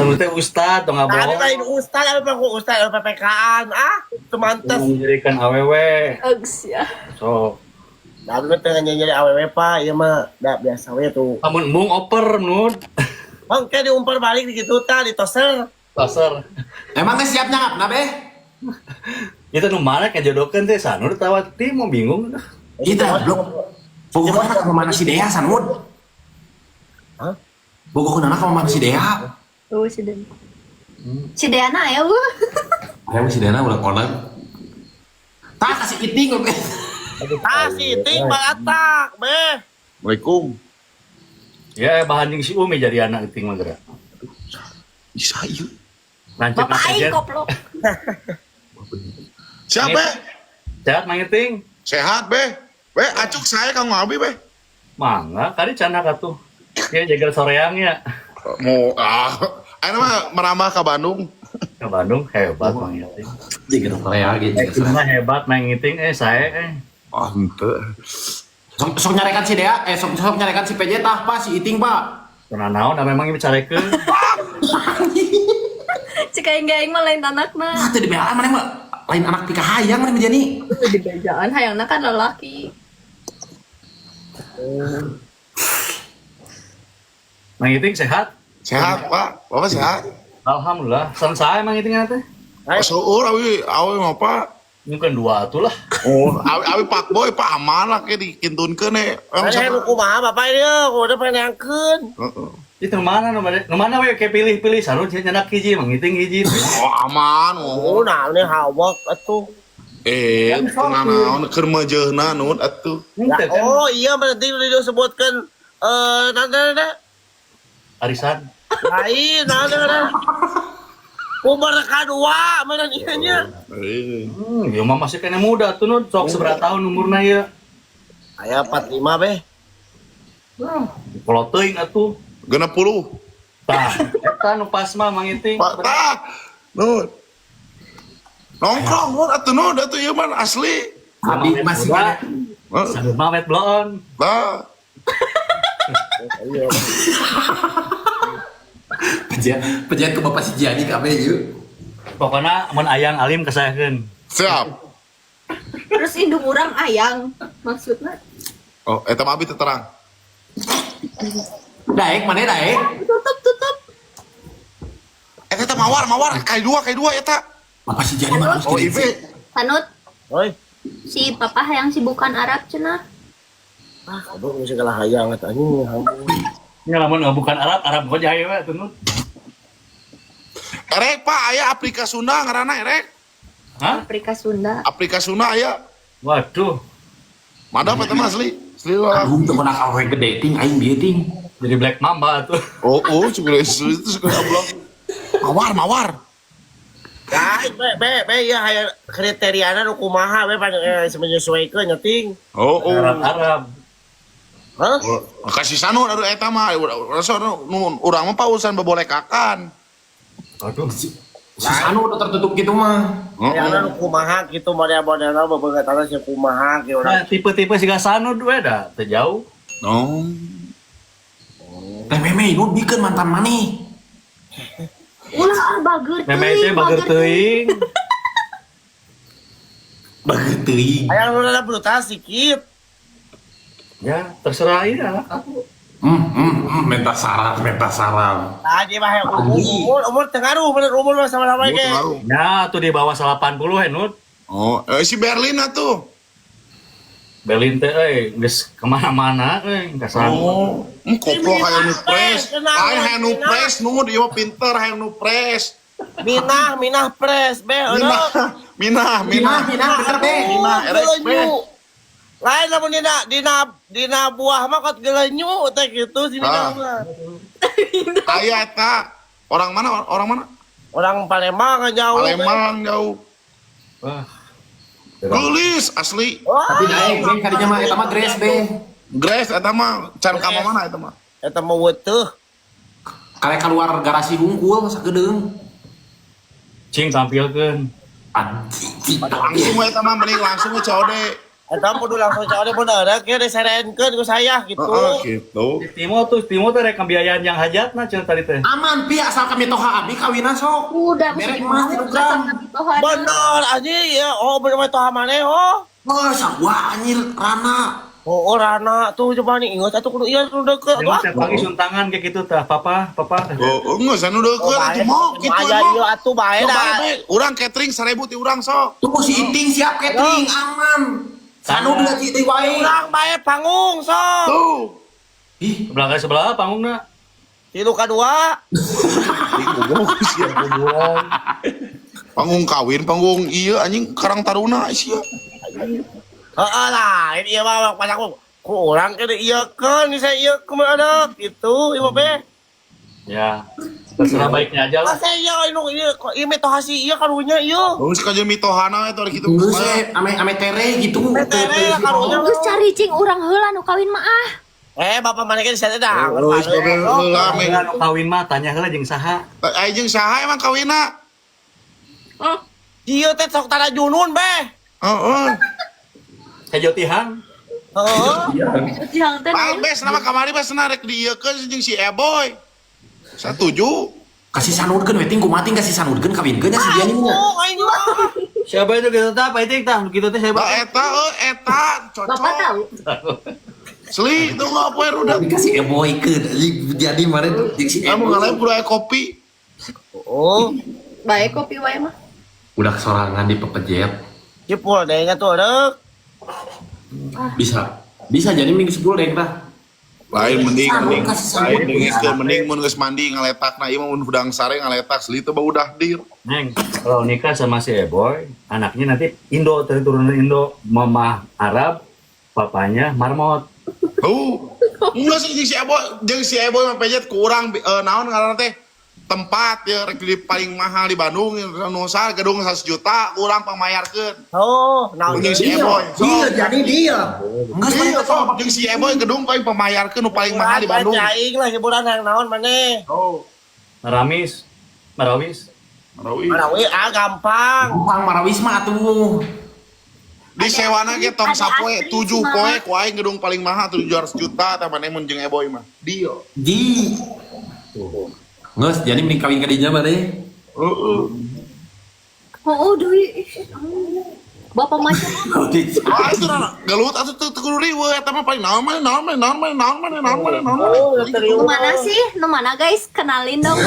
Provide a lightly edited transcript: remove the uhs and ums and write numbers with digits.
Sanu teh ustad tong Nah, ngabohong. abi lain ustad, abi mah ku ustad, abi PPK-an. Ah, teu mantes. Menjadikan awewe. Egs ya. So, Nah, abi mah teu nyeri awewe, Pak. Ieu mah da biasa we tuh. Lamun embung oper Nud. Bang, kayak diumpar balik di gitu tah, di toser. Pasar. Emang geus siap nyangap be? Itu nu mana kajodokeun teh Sanud tawa ti mau bingung. Itu belum. Bogoh ka mana si Dea, Sanud? Hah? Bogoh ka mana si Dea? Oh, si Deana. Si Deana ya, Bu. Ayo si Dea udah konang. Tah kasih iting oke. Ah, si Iting balatak, be. Assalamualaikum. Ya bahan jeung si Umi jadi anak iting mah geura. Bisa ieu. Lanceuk Bapak aing sejen. Koplok. Siap, be? Sehat, Mang Iting? Sehat, be. Be, acuk saya kang abi, be. Mangga, kali canak atuh. Ya jaga soreang ya. Mau ah, ayeuna mah merambah ke Bandung. Ke Bandung hebat Mang Iting. Jika Korea gitu. Eh, mah hebat Mang Iting saya Ah, henteu. Sok sok nyarekan si Dea, eh sok sok nyarekan si PJ tah, Pak, si Iting, Pak. Kunaon naon, da memang ieu carekeun. Cik aing ge aing mah lain anakna. Ah, teu dibelaan maneh mah lain anak pikahayang maneh menjadi. Di bejaan hayangna kan lelaki. Mang Iting sehat? Sehat, Pak. Bapak sehat? Alhamdulillah. San saya Mang Iting teh. Oh, seueur awi awi mah, Pak. Mungkin dua atuh lah. Oh, awi awi Pak Boy, Pak aman lah ke dikintunkeun e. Emang Saya siapa? nu kumaha bapak ini, udah pengen nyangkeun. Heeh. Itu mana nu mana? Nu mana we kayak pilih-pilih sarun cenah nyanak hiji, Mang Iting hiji. Oh, aman. Oh, Oh. nah ini hawak atuh. Eh, teu naon keur meujeuhna Nud atuh. Ya, Henteu kan oh iya berarti udah disebutkan eh nanti nanti arisan. Lain nanti nanti. Umur kedua mana iya nya. Eh. Ya mah masih kena muda tuh Nud, sok seberapa tahun umurna ya? Aya 45 be. Kalau teuing atuh. 60. Tah, eta nu pas mah Mang Iting. Pak, tah. Nud. Nongkrong Nud atuh Nud atuh ieu mah asli. Abi masih muda, Heeh. sambil mawet bloon. Tah. Iya. Pejian, pejian ke Bapak si Jiani kabeh yeuh. Pokoknya mun ayang alim kesayakeun. Siap. Terus indung urang ayang maksudna. Oh, eta mah abi teu terang. Daek mana daek? Tutup tutup. Eta teh mawar, mawar kayak dua eta. Bapak si Jiani mah Oh, Ibe. Sanut Oi. si papa hayang si bukan Arab cenah. Ah, goblok geus segala hayang eta anjing. Nya lamun bukan Arab, Arab gojah we atuh Nud. Erek, Pak, aya Afrika Sunda ngaranna erek. Hah? Afrika Sunda. Afrika Sunda aya. Waduh, Madap eta mah asli. Asli lah. Aduh, teu meunang awewe gede ting aing bieu ting. Jadi Black Mamba tuh. Oh, cukup itu suka goblok. Mawar, mawar. Ya, be be be ya hayang kriteriana nu kumaha be pan menyesuaikan nyeting. Oh. Arab Arab. Hah? Oh, kasih sanu aduh eta mah rasa nu urang mah pausan bebolekakan. Aduh. Si Sanu udah tertutup gitu mah. Kriteriana Heeh. nu kumaha gitu model-modelna bebeungeutana sih kumaha gitu Nah, urang. tipe-tipe siga Sanud we da, teu jauh. Oh. Teh meme nu bikeun mantan maneh. Ulah ah bager Meme teh bager teuing. Bager teuing. Hayang nu rada brutal sikit. Ya, terserah ini anak aku. Minta saran, minta saran. Tadi mah hayang umur umur, umur tengaruh bener umur mah sama-sama ge. Tahu. Ya, tuh di bawah 80 he Nud. Oh, si Berlin atuh. Berlin teh euy geus kemana-mana euy ka sana. Oh, koplok hayang nu pres. Kenapa? Lain hayang nu pres Nud, ieu mah pinter hayang nu pres. Minah, minah pres be. Minah, minah, minah. Minah, bener be. Minah, erek be. Gelenyu. Lain lamun dina dina dina buah mah kot gelenyu teh gitu si minah Ah. mah. Aya eta. Orang mana? Orang mana? Orang Palembang kan jauh. be. Palembang jauh. Wah. Geulis asli. Wah, Tapi daek be kadinya mah eta mah Grace be. Grace eta mah can ka mana eta mah. Eta mah weteuh. Kale keluar garasi hungkul sakedeung. Cing tampilkeun. Anjing. Langsung we eta mah mending langsung we COD. Eta kudu langsung COD bener kieu diserenkeun ku saya gitu. Heeh, gitu. Si Timo tuh, Timo teh rek ngebiayaan yang hajatna cenah tadi teh. Aman pi asal kami toha abdi kawinan sok. Udah Merek mesti emas mau 3 gram. asal kami tohana. Bener anjing ya, oh bener mah toha maneh oh. Wah, sagua anjir rana. Oh, oh rana tuh coba nih ingat atuh kudu ieu kudu deket. Jangan tiap pagi suntangan kayak gitu tah, papa, papa. Oh, enggak sanu deukeun atuh mau kitu Aya emang. ieu atuh bae Sok, dah. bae, bae. Urang catering 1000 ti urang sok. Tunggu si Iting siap catering aman. Sanu dua ti wae. Urang bae panggung sok. Tuh. Ih, Sebelah sebelah panggungna. Tilu kadua. Ih, goblok sia. Panggung kawin, panggung iya anjing Karang Taruna sia. Heeh lah, ini ieu mah pas aku ku urang ke ieu keun saya ieu kumaha ada gitu ieu mah be. Ya, terserah baiknya aja lah. Masa ieu anu ieu kok ieu mitoha si ieu karunya ieu. Geus ka jeung mitohana eta kitu. geus eh, ame ame tere gitu. Tere lah karunya. Geus cari cing urang heula nu kawin mah ah. Eh bapak mana ke di dah. Oh, geus babe heula me. Heula nu kawin mah tanya heula jeung saha. Ai jeung saha emang kawinna? Oh, Ieu teh sok tara junun be. Heeh. Hejo tihang. Heeh. yang teh. Paling bes nama kamari bes rek diieukeun jeung si Eboy. Satuju. Kasih sanudkeun we ting kumaha ting kasih sanudkeun kawinkeun nya si dia nya. Oh, aing mah. Siapa itu gitu tah, Pak Itik tah, gitu teh siapa? Ba eta euy eta cocok. Bapak tahu. Seli tuh apa ya udah. Dikasih eboykeun anjing jadi mare jeung si Kamu Eboy. ngalahin kudu aya kopi. Oh, Bae kopi wae mah. Udah sorangan di pepejet. jepul deh nya tuh rek. Bisa. Bisa jadi minggu 10 deh tah. Lain mending mending Kasih sanur. lain dengekeun mending mun geus mandi ngaletakna ieu mah mun hudang sare ngaletak seli teh bau udah dir. Neng, kalau nikah sama si Eboy, anaknya nanti Indo, dari turunan Indo, mama Arab, papanya Marmot. Tuh. Enggak sih jeung si Eboy mah pejet ku urang naon ngaranna teh tempat ya rek di paling mahal di Bandung nu sar gedung 100 juta urang pangmayarkeun. Oh, naon Jeung si Eboy. Iya, jadi dia. Enggak Iya, sok jeung si Eboy gedung paling pangmayarkeun nu paling mahal di Bandung. Aing lah hiburan yang naon maneh. Oh. Maramis, Marawis. Marawi. Marawi ah gampang. Gampang marawis mah atuh. Di sewana ge tong Ada sapoe aktris 7 mah. poe ku aing gedung paling mahal 700 juta tah maneh mun jeung Eboy mah. Deal. Ji. Nges, jadi mending kawin ka dinya mah deh. Heeh. Oh, deui. Ih, Bapak macam Wah, itu rana gelut atuh teu kudu riweuh eta mah paling naon maneh naon maneh naon maneh naon maneh naon maneh naon maneh. Oh, Nu mana sih? Nu mana guys? Kenalin dong.